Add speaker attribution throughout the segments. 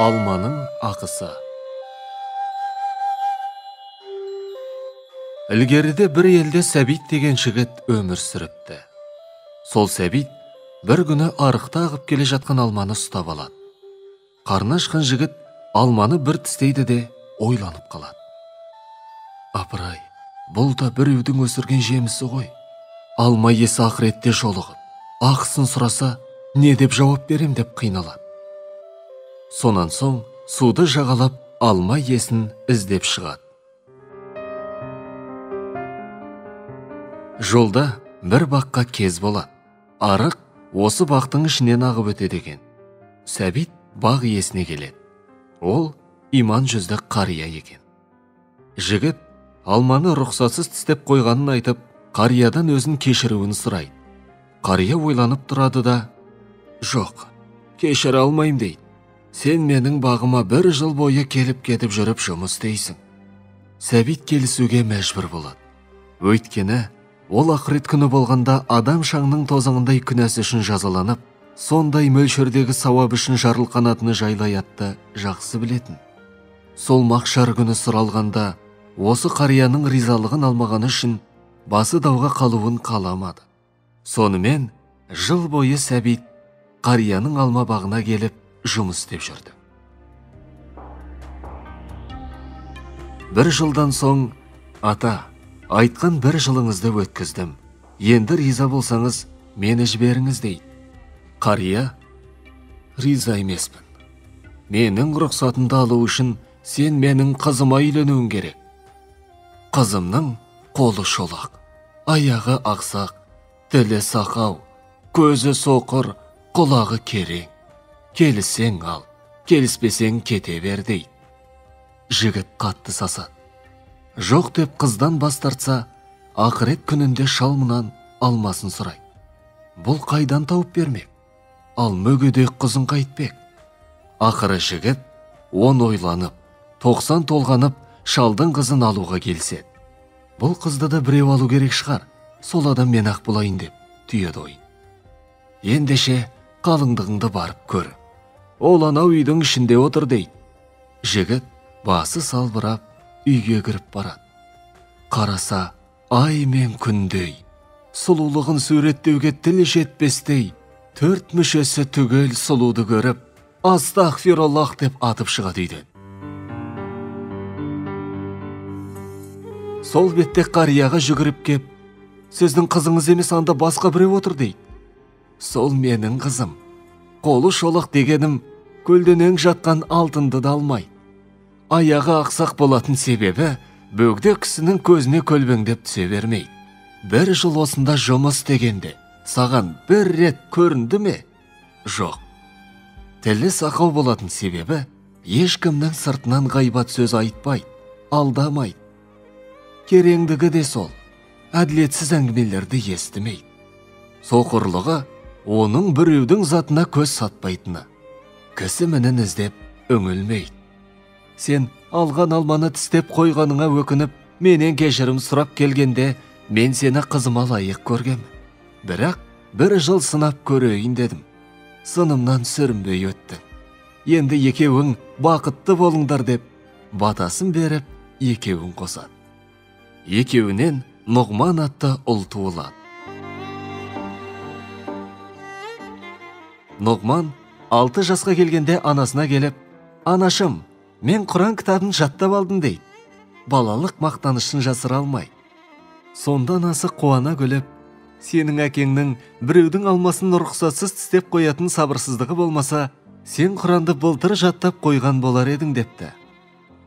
Speaker 1: Алманың ақысы. Ілгеріде бір елде Сәбит деген жігіт өмір сүріпті. Сол Сәбит бір күні арықта ағып келе жатқан алманы ұстап алады. Қарны ашқан жігіт алманы бір тістейді де ойланып қалады. Апырай, бұл да біреудің өсірген жемісі ғой. Алма иесі ақыретте жолығып, ақысын сұраса, не деп жауап берем деп қиналады. Сонан соң суды жағалап алма иесін іздеп шығады. Жолда бір баққа кез болады. Арық осы бақтың ішінен ағып өтеді екен. Сәбит бақ иесіне келеді. Ол иман жүзді қария екен. Жігіт алманы рұқсатсыз тістеп қойғанын айтып, қариядан өзін кешіруін сұрайды. Қария ойланып тұрады да, жоқ, кешіре алмаймын дейді. Сен менің бағыма бір жыл бойы келіп-кетіп жүріп жұмыс істейсің. Сәбит келісуге мәжбүр болады. Өйткені ол ақырет күні болғанда адам шаңның тозаңындай күнәсі үшін жазаланып, сондай мөлшердегі сауап үшін жарылқанатыны жайлы аятты жақсы білетін. Сол мақшар күні сұралғанда осы қарияның ризалығын алмағаны үшін басы дауға қалуын қаламады. Сонымен жыл бойы Сәбит қарияның алма бағына келіп жұмыс істеп жүрді. Бір жылдан соң, ата, айтқан бір жылыңызды өткіздім. Енді риза болсаңыз, мені жіберіңіз дейді. Қария, риза емеспін. Менің рұқсатымды алу үшін сен менің қызыма үйленуің керек. Қызымның қолы шолақ, аяғы ақсақ, тілі сақау, көзі соқыр, құлағы керең. Келіссең ал, келіспесең кете бер дейді. Жігіт қатты сасады. Жоқ деп қыздан бас тартса, ақырет күнінде шал мұнан алмасын сұрайды. Бұл қайдан тауып бермек? Ал мүгедек қызын қайтпек? Ақыры жігіт он ойланып, 90 толғанып, шалдың қызын алуға келіседі. Бұл қызды да біреу алу керек шығар, сол адам мен ақ болайын деп түйеді ойын. Ендеше қалыңдығыңды барып көр. Ол анау үйдің ішінде отыр дейді. Жігіт басы салбырап үйге кіріп барады. Қараса, ай мен күндей, сұлулығын суреттеуге тіл жетпестей, төрт мүшесі түгел сұлуды көріп, астағфируллах деп атып шығады үйден. Сол бетте қарияға жүгіріп кеп, сіздің қызыңыз емес, анда басқа біреу отыр дейді. Сол менің қызым. Қолы шолақ дегенім, көлденең жатқан алтынды да алмайды. Аяғы ақсақ болатын себебі, бөгде кісінің көзіне көлбеңдеп түсе бермейді. Бір жыл осында жұмыс істегенде, саған бір рет көрінді ме? Жоқ. Тілі сақау болатын себебі, ешкімнің сыртынан ғайбат сөз айтпайды, алдамайды. Кереңдігі де сол, әділетсіз әңгімелерді естімейді. Соқырлығы оның біреудің затына көз сатпайтыны. Кісі мінін іздеп үңілмейді. Сен алған алманы тістеп қойғаныңа өкініп, менен кешірім сұрап келгенде, мен сені қызыма лайық көргем. Бірақ бір жыл сынап көрейін дедім. Сынымнан сүрінбей өттің. Енді екеуің бақытты болыңдар деп, батасын беріп, екеуін қосады. Екеуінен Нұғман атты ұл туылады. Нұғман 6 жасқа келгенде анасына келіп, анашым, мен Құран кітабын жаттап алдым дейді. Балалық мақтанышын жасыра алмай. Сонда анасы қуана күліп, сенің әкеңнің біреудің алмасын рұқсатсыз тістеп қоятын сабырсыздығы болмаса, сен Құранды былтыр жаттап қойған болар едің депті.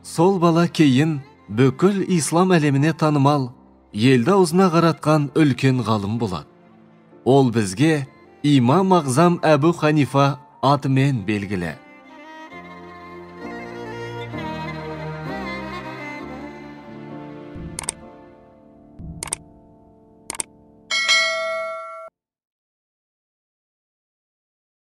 Speaker 1: Сол бала кейін бүкіл ислам әлеміне танымал, елді аузына қаратқан үлкен ғалым болады. Ол бізге Имам Ағзам Әбу Ханифа атымен белгілі.